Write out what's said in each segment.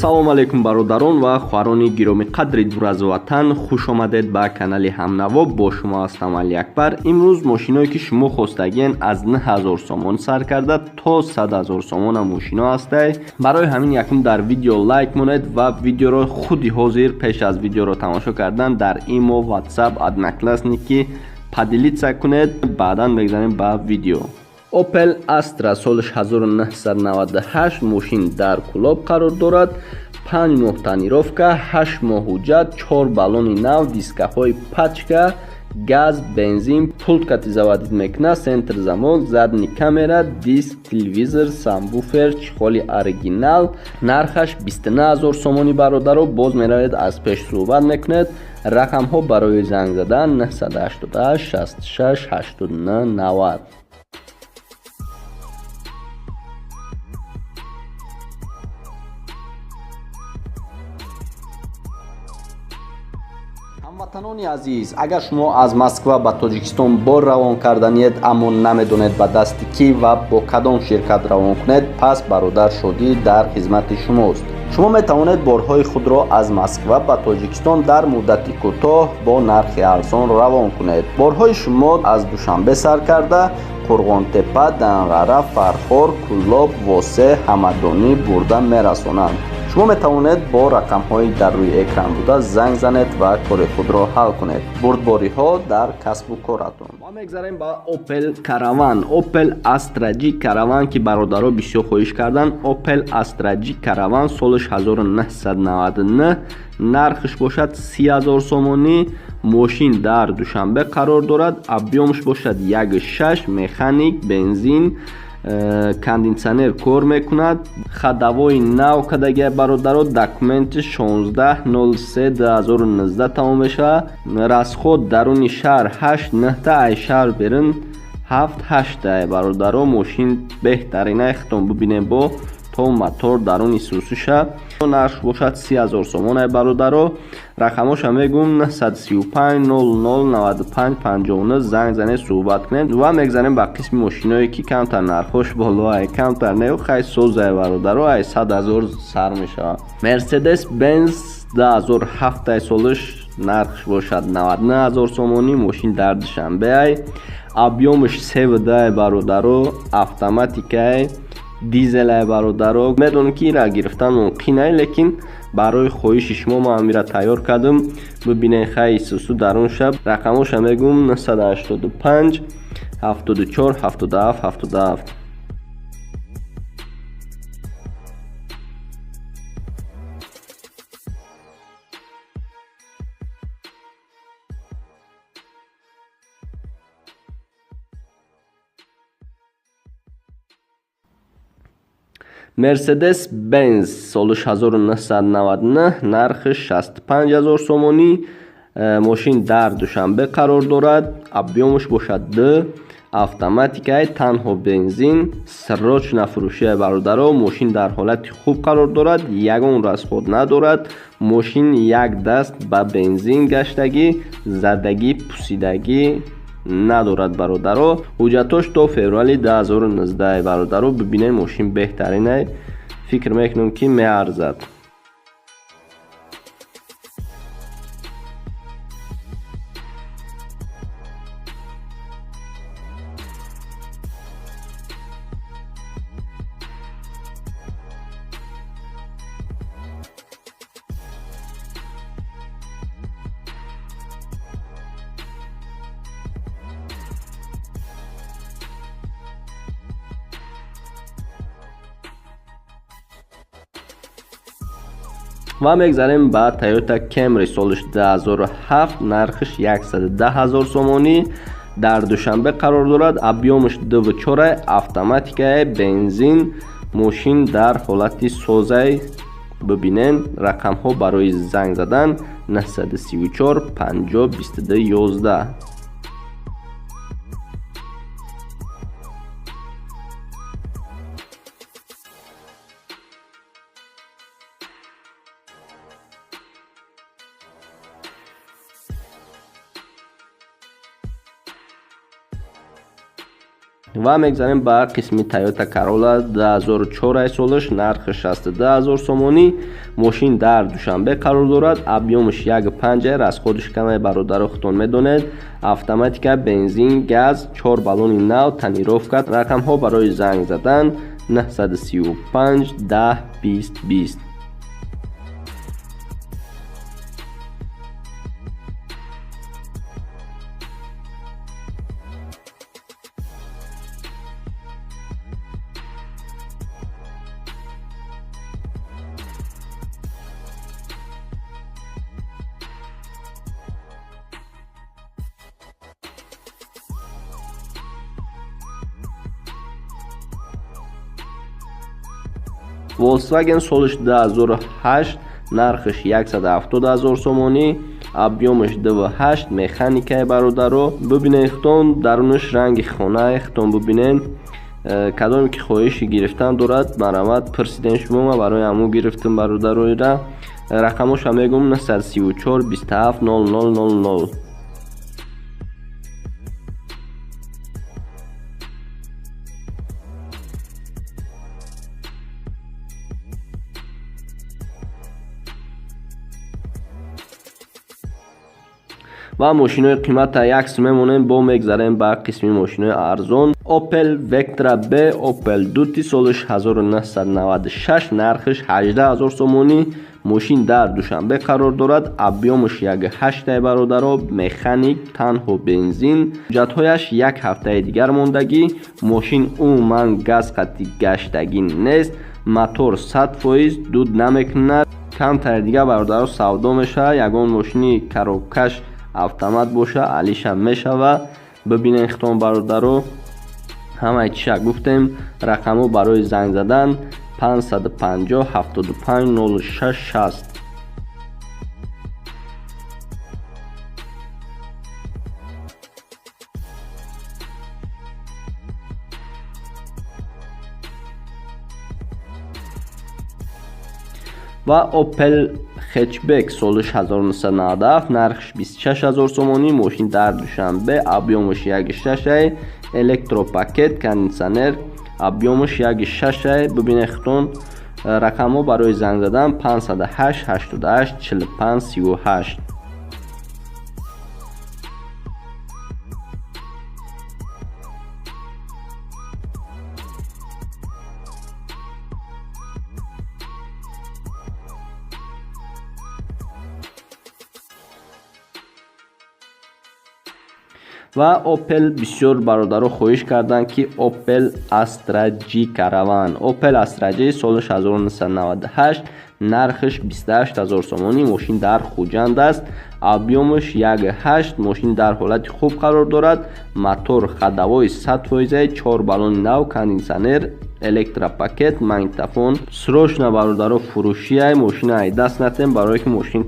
Салом алейкум, бародарон ва хоҳарони гиромиқадри дур аз ватан. Хуш омадед ба канали Ҳамнаво. Бо шумо ҳастам Алиакбар. Имрӯз мошиное ки шумо хостагиен, аз 9000 сомон сар карда то 100 000 сомона мошино ҳастай. Барои ҳамин якум дар видео лайк монед ва видеоро худи ҳозир, пеш аз видеоро тамошо кардан, дар Имо, Ватсап, Одноклассники поделиться кунед. Баъдан мегзарем ба видео. Opel Astra, солаш 1998, мошин дар Кулоб қарор дорад. 5 моҳ тонировка, 8 моҳ ҳуҷҷат, 4 баллони нав, дискаҳои пачка, газ, бензин, пульт кати заводить мекунад, центр замок, задний камера, диск, телевизор, сабвуфер, чехоли оригинал. Нархаш 29 000 сомонӣ, бародаро. Боз меравед, аз пеш суҳбат мекунед. Рақамҳо барои занг задан: 988 66 89 90. Ҳамватанони азиз, агар шумо аз Москва ба Тоҷикистон бор равон карданиед, аммо намедонед ба дасти кӣ ва бо кадом ширкат равон кунед, пас бародар Шодӣ дар хизмати шумост. Шумо метавонед борҳои худро аз Москва ба Тоҷикистон дар муддати кӯтоҳ бо нархи арзон равон кунед. Борҳои шумо аз Душанбе сар карда, Қурғонтепа, Данғара, Фархор, Кӯлоб, Восе, Ҳамадонӣ бурда мерасонанд. Шумо метавонед бо рақамҳои дар рӯи экран буда занг занед ва кори худро ҳал кунед. Бурдбориҳо дар касбу коратон. Мо мегзарем ба Opel Caravan, Opel Astra G Caravan, ки бародаро бисёр хоҳиш карданд. Opel Astra G Caravan, солаш 1999, нархш бошад 30 000 сомонӣ. Мошин дар Душанбе қарор дорад. Объёмш бошад 1,6, механик, бензин, кондитсионер кор мекунад, ходовои нав кардагия, бародаро. Документи 16.03.2019 тамом мешавад. Расход даруни шаҳр 8 9, ай шаҳр берун 7 8, бародаро. Мошин беҳтаринай, хитон бубинем, бо то мотор даруни сусуша. Нарх бошад 30 000 сомон, бародаро. Рақамоша мегум: 935 00 95 59. Занг занед, суҳбат кунед. Ва мегзанем ба қисми мошиное ки камтар нархош болоай, камтар не, хай, созай, бародаро, ай 100 000 сар мешавад. Мерседес Бенз 2007 солиш, нархш бошад 99 000 сомонӣ. Мошин дар Душанбеай, объёмаш 3,2, бародаро, автоматикай, дизелай, бародаро. Медонам, ки ира гирифтан мумкин, лекин барои хоҳиши шумо ман амира тайёр кардам. Бибинен, хай, сусу дарун шаб. Рақамоша мегум: 985 74 77 77. Мерседес Бенз, солиш 1999, нархи 65 000 сомонӣ. Мошин дар Душанбе қарор дорад. Объёмаш бошад 2, автоматикай, танҳо бензин, срочно фурӯшия, бародаро. Мошин дар ҳолати хуб қарор дорад, ягон расход надорад. Мошин як даст ба бензин гаштагӣ, задагӣ, пусидагӣ надорад, бародаро. Ҳуҷҷатош то феврали 2019, бародаро. Бибинед, мошин беҳтаринай, фикр мекунам, ки меарзад. Ва мегзарем ба Toyota Camry, солиш 2007, нархиш 110 000 сомонӣ. Дар Душанбе қарор дорад. Объёмаш 2,4, автоматикае, бензин. Мошин дар ҳолати созай, бибинен. Рақамҳо барои занг задан: 934 50 22 11. Ва мегзарем ба қисми Toyota Corolla 2004 солаш, нархи 62000 сомонӣ. Мошин дар Душанбе қарор дорад, объёмаш 1.5, расходаш камай, бародаро худтон медонед. Автоматика, бензин, газ, 4 баллони нав, тонировка. Рақамҳо барои занг задан 935 10 20 20. Volkswagen солиш 2008, нархиш 170 000 сомонӣ, объёмаш 2.8, механикаи, бародаро. Бибинед худтон, дарунаш ранги хонаи худтон бибинед. Кадоме ки хоҳиши гирифтан дорад, марҳамат, пурсидем шумо, ма барои ҳамун гирифтам, бародароира. Рақамоша мегӯм: 934 27 00 00. Ва мошинои қимата як сум мемонем, бо мегзарем ба қисми мошинои арзон. Opel Vectra B, Opel Duty, солиш 1996, нархиш 18000 сомонӣ. Мошин дар Душанбе қарор дорад, объёмаш 1.8, бародаро, механик, танҳо бензин, ҳуҷҷатҳояш як ҳафтаи дигар мондагӣ. Мошин умуман газ қатӣ гаштагӣ нест, мотор 100%, дуд намекунад. Камтари дигар, бародаро, савдо мешавад. Ягон мошини коробкаш автомат боша, алиша мешава. Бибинен хитон, бародаро, ҳамаи чиша гуфтем. Рақамҳо барои занг задан 550 75 06 60. Ва Opel Hatchback солиш 1997, нархиш 26000 сомонӣ. Мошин дар Душанбе, объёмаш 1.6, электропакет, кондитсионер, объёмаш 1.6. Бибинед худтон, рақамҳо барои занг задан 508 88 45 38. Ва Opel, бисёр бародаро хоҳиш карданд, ки Opel Astra G Caravan. Opel Astra G соли 1998, нархиш 28000 сомонӣ. Мошин дар Хуҷанд аст, объёмаш 1.8, мошин дар ҳолати хуб қарор дорад, мотор ходовой 100%, 4 баллони нав, кондитсионер, электропакет, магнитофон. Срочно, бародаро, фурӯшиай мошина ай даст натем, барое ки мошин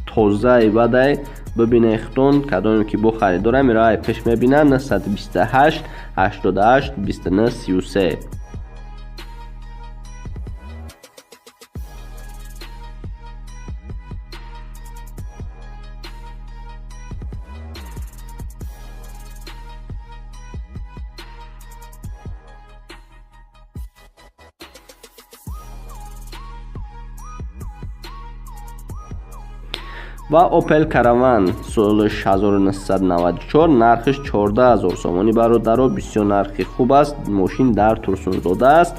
тозаи бадай. Бибинед худтон, кадоме ки бо харидора мерава, ай пеш мебинад. 928 88 29 33. Ва Opel Caravan соли 1994, нархиш 14000 сомонӣ, бародаро, бисёр нархи хуб аст. Мошин дар Турсунзода аст,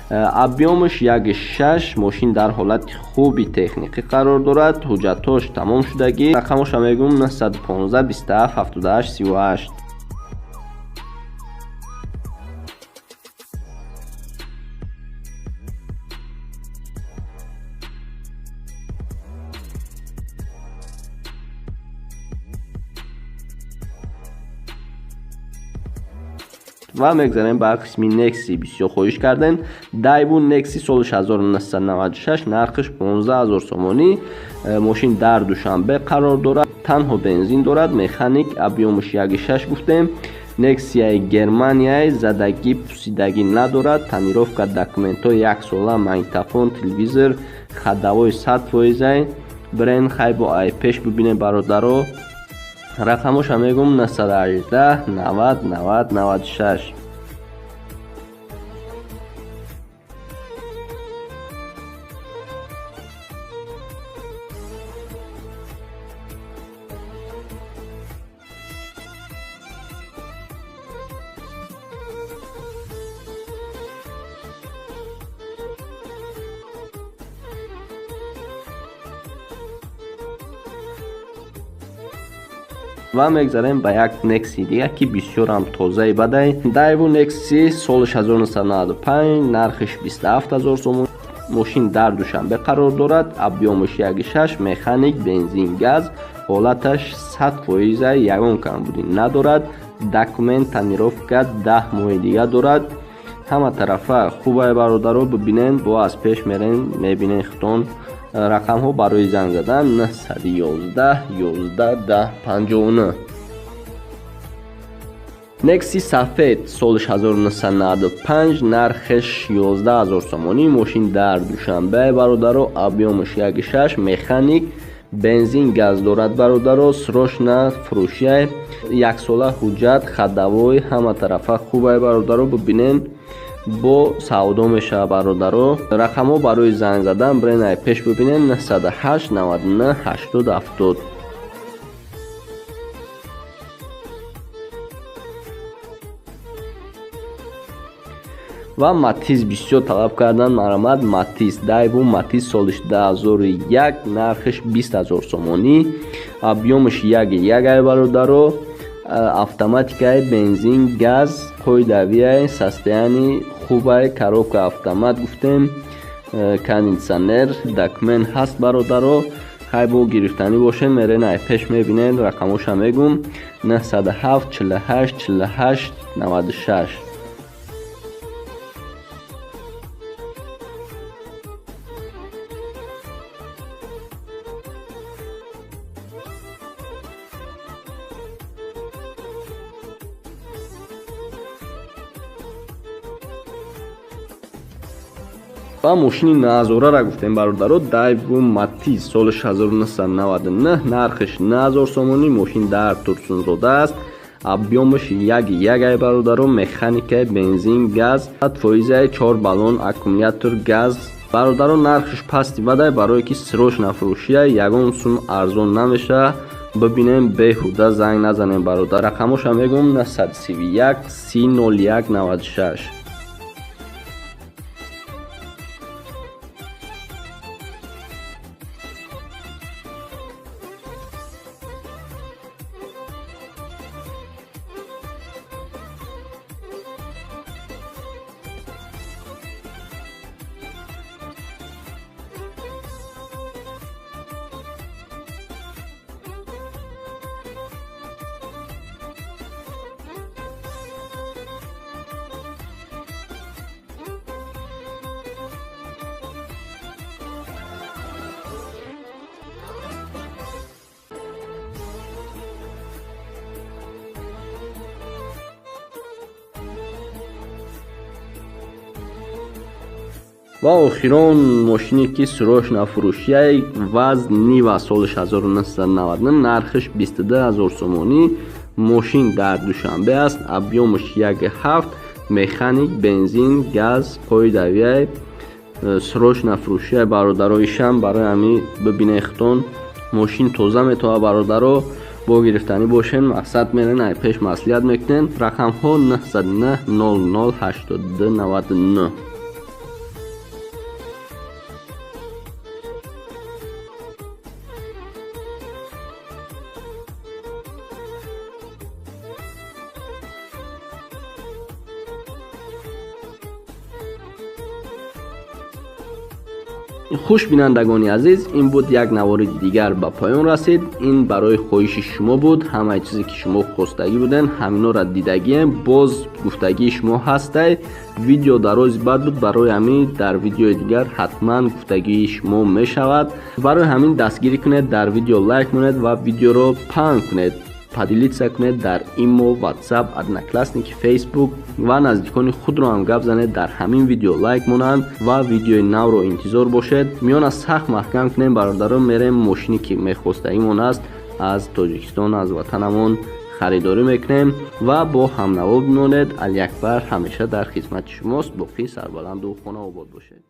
объёмаш 1.6, мошин дар ҳолати хуби техникӣ қарор дорад, ҳуҷҷатҳош тамом шудагӣ. Рақамоша мегӯм: 915 27 78 38. Ва мегзарем ба қисми Nexi, бисёр хоҳиш кардем. Daewoo Nexi соли 1996, нархиш 15000 сомонӣ. Мошин дар Душанбе қарор дорад, танҳо бензин дорад, механик, объёмаш 1.6 гуфтем. Nexia Германияи, задагӣ пусидагӣ надорад, тонировка, документҳо як сола, магнитофон, телевизор, ходовой 100%, бренд хайбо ай пеш бибинем, бародаро. Рақамоша мегӯм: 918 90 90 96. Ва мегзарем ба як Некси дига, ки бисёрам тозаи бадай. Дайву Некси солиш 1995, нархиш 27 000 сомон. Мошин дар Душанбе қарор дорад, объёмаш 1,6, механик, бензин, газ, ҳолаташ 100%, ягон камбудӣ надорад. Документ, тонировка 10 моҳи дига дорад. Ҳама тарафа хубай, бародаро, бибинен, бо аз пеш мерен, мебинен худтон. Рақамҳо барои занг задан 911 11 10 59. Некси сафед солиш 1995, нархеш 11 000 сомонӣ. Мошин дар Душанбе, бародаро, объёмаш 1,6, механик, бензин, газ дорад, бародаро, срочно фурӯшия, яксола ҳуҷҷат, ходовой, ҳама тарафа хубай, бародаро, бибинен, бо савдо мешавад, бародаро. Рақамҳо барои занг задан бренай пеш бибинен: 908 99 80 70. Ва Матиз бисёр талаб кардан, марамат. Матиз, Дайву Матиз солиш 2001, нархиш 20 000 сомонӣ, объёмаш 1,1 ай, бародаро, автоматикаи, бензин, газ, қоидавиай, состояние хубай, коробка автомат гуфтем, кондитсионер, документ ҳаст, бародаро. Хай, бо гирифтанӣ бошед, мерен ай пеш мебинед. Рақамоша мегум: 907 48 48 96. Ва мошини назорара гуфтем, бародаро, Дайву Матиз соли 1999, нархиш 9000 сомонӣ. Мошин дар Турсунзода аст, объёмаш 1,1 ай, бародаро, механикаи, бензин, газ, 100%, 4 баллон, аккумулятор, газ, бародаро. Нархиш пасти бадай, барое ки срочно фурӯшия, ягон сум арзон намешавад. Бибинем, беҳуда занг назанем, бародар. Рақамоша мегӯм: 931 30 01 96. Ва охирон мошине ки срочно фурӯшияй, ВАЗ Нива соли 1999, нархиш 22 000 сомонӣ. Мошин дар Душанбе аст, объёмаш 1,7, механик, бензин, газ, қоидавияй, срочно фурӯшияй, бародаро. Ишам барои ҳамин бибинед худтон, мошин тоза метавад, бародаро. Бо гирифтанӣ бошен, мақсад мерен ай пеш маслиҳат мекунен. Рақамҳо 909 00 82 99. Хуш, бинандагони азиз, ин буд як навори дигар, ба поён расид. Ин барои хоҳиши шумо буд. Ҳамаи чизе ки шумо хостагӣ буден, ҳаминора дидагием. Боз гуфтагии шумо ҳастай. Видео дарози бад буд, барои ҳамин дар видеои дигар ҳатман гуфтагии шумо мешавад. Барои ҳамин дастгирӣ кунед, дар видео лайк монед ва видеоро паҳн кунед, поделиться кунед дар Имо, Ватсап, Одноклассники, Фейсбук ва наздикони худро ҳам гап занед, дар ҳамин видео лайк монанд ва видеои навро интизор бошед. Миёна сахт маҳкам кунем, бародарон, мерем мошине ки мехостаимон аст, аз Тоҷикистон, аз ватанамон харидорӣ мекунем ва бо ҳамнаво бимонед. Алиакбар ҳамеша дар хизмати шумост. Боқӣ сарбаланду хонаобод бошед.